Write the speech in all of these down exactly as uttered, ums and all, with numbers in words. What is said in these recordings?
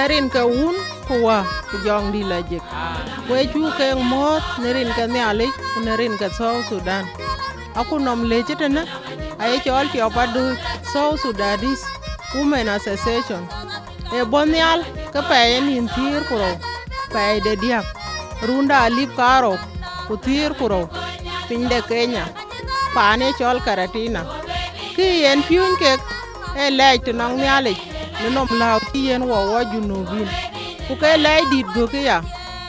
Rin ke wun ku wä ku jɔŋdït lajik, we cuk keek muɔ̈ɔ̈th në rin ke Nhialic ku në rin ke South Sudan. Aku nɔm lëc tënë aye cɔl tiɔp adööc, South Sudanese Women Association. Ee bɔ̈ nhial ke pɛɛi ë nïn thiëër ku rou, pɛɛi de diäk, run de alip karou ku thiëër ku rou, piny de Kenya, paan ye cɔl Karatina. Kë yen piööny kek ee lɛɛc tënɔŋ Nhialic në nɔm lääu cï yen wɔ wɔ Junubin. Ku ke lɛɛc dït gök ëya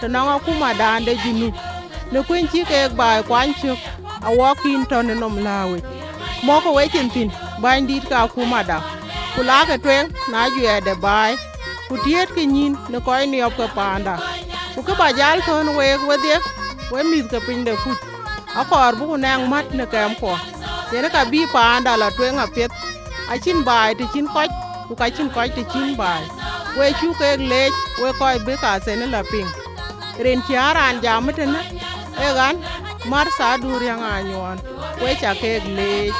tënɔŋ akumadan de Junub, në kuëny cï keek baai kuany cök, awɔk kïn tɔ̈ në nɔm lääu yic. Mɔ̈kkë wecin thïn bänydït ke akumada, ku lakë tueŋ në ajuɛɛr de baai, ku tiëëtkë nyïn në kɔc niɔp ke paanda. Ku kë ba jäl thɔ̈n week wedhie, we mïth ke piny de Kuc, akɔɔr buk nɛŋ mät në kɛmkuɔ, yen ka bï paanda la tueŋ apiɛth. Acïn baai të cïn kɔc, ku ka cïn kɔc të cïn baai. We cuk keek leec, we kɔc bï kathënë la piŋ. Rin cï a raan jam ëtënë, ee ɣɛn, Martha Aduriaŋ Anyuɔɔn, we ca keek leec.